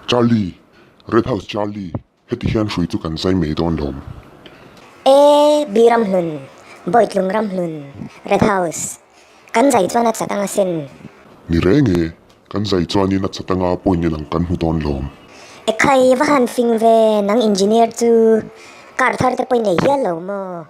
Charlie! Red House Charlie! Heti hian hrui chu kan zai mai dawn lawm. E, B Ramhlun, Bawitlung Ramhlun, Red House, kan zai chuan a chat anga sin. Ni reng e, kan zai chuanin a chat anga point in ang kan hmu dawn lawm. E khai, va han fing ve, nang engineer chu car thar te pawh i nei hial lo maw?